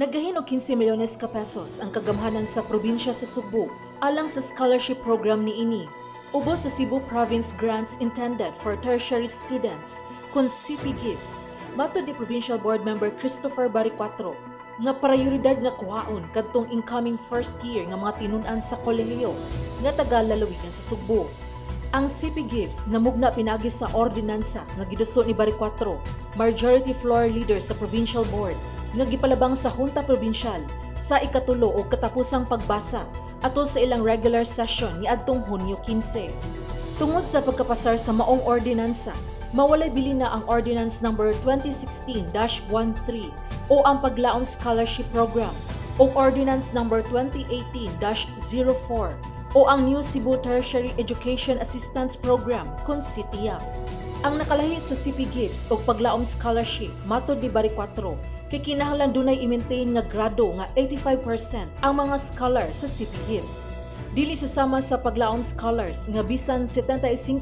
Nagahin og 15 milyones ka pesos ang kagamhanan sa probinsya sa Sugbo alang sa scholarship program niini. Ubos sa Cebu Province Grants Intended for Tertiary Students kun CP Gifts. Matod ni Provincial Board Member Christopher Baricuatro, nga prioridad nga kuhaon kadtong incoming first year nga mga tinun-an sa kolehiyo nga taga lalawigan sa Sugbo. Ang CP Gifts namugna pinaagi sa ordinansa nga giduso ni Baricuatro, majority floor leader sa provincial board, nga gipalabang sa Junta Provincial sa ikatulo o katapusang pagbasa atol sa ilang regular session niadtong Hunyo 15. Tungod sa pagkapasar sa maong ordinansa, mawalay bilin na ang Ordinance Number 2016-13 o ang Paglaom Scholarship Program o Ordinance Number 2018-04 o ang New Cebu Tertiary Education Assistance Program kun CTEAP. Ang nakalahi sa CP Gifts o Paglaom Scholarship, matod ni Baricuatro, kay kinahanglan dunay i-maintain nga grado nga 85% ang mga scholar sa CP Gifts. Dili susama sa Paglaom Scholars nga bisan 75%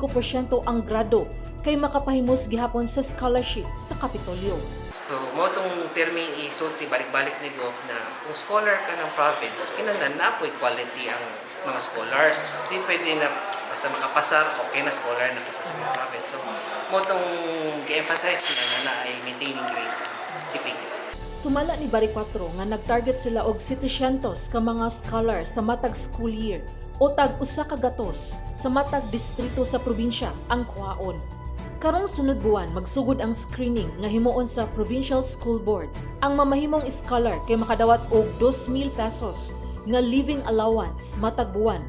ang grado kay makapahimos gihapon sa scholarship sa Kapitolyo. So, mao tong perming isulti balik-balik ni Gov na kung scholar ka ng province, kinahanglan naa po'y quality ang mga scholars. Di pwede na basta makapasar, okay na, scholar na ka sa Cebu province. So, mao tong gi-emphasize nila na naay maintaining grade CP Gifts. Sumala ni Baricuatro nga nagtarget sila og 700 ka mga scholar sa matag school year o tag 100 sa matag distrito sa probinsya ang kuhaon. Karong sunod buwan magsugod ang screening nga himuon sa Provincial School Board. Ang mamahimong scholar kay makadawat og 2,000 pesos nga living allowance matag buwan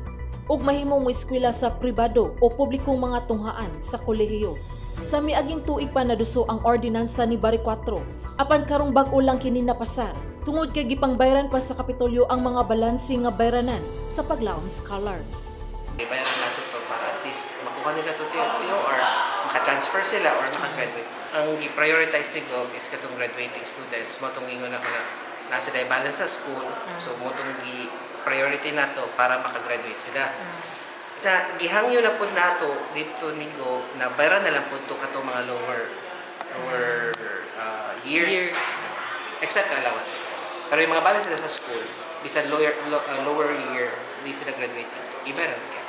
ug mahimong moeskwela sa pribado o publikong mga tunghaan sa kolehiyo. Sa miaging tuig pa naduso ang ordinansa ni Baricuatro, apan karong bag-o lang kini napasar tungod kay gipangbayran pa sa Kapitolyo ang mga balanse nga bayranan sa Paglaom Scholars. Ibayaran natin to para at least makuha nila to or maka-transfer sila or makagraduate. Ang gi-prioritize ni Gov is katong graduating students. Mao tong ingon ako na nasa sila balance sa school. So mao tong gi-priority nato para makagraduate sila. Na gihangyo na pud nato dito ni Gov na bayaran na lang pud to katong mga lower lower years. Year. Except allowances. Pero yung mga balance sila sa school, bisan lower year, di sila graduating. Ibayaran kaya.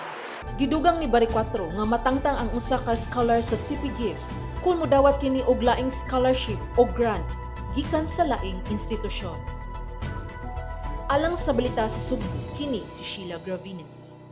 Gidugang ni Baricuatro nga matangtang ang usa ka scholar sa CP Gifts kung modawat kini og laing scholarship o grant gikan sa laing institusyon. Alang sa Balita sa Sugbo, kini si Sheila Gravines.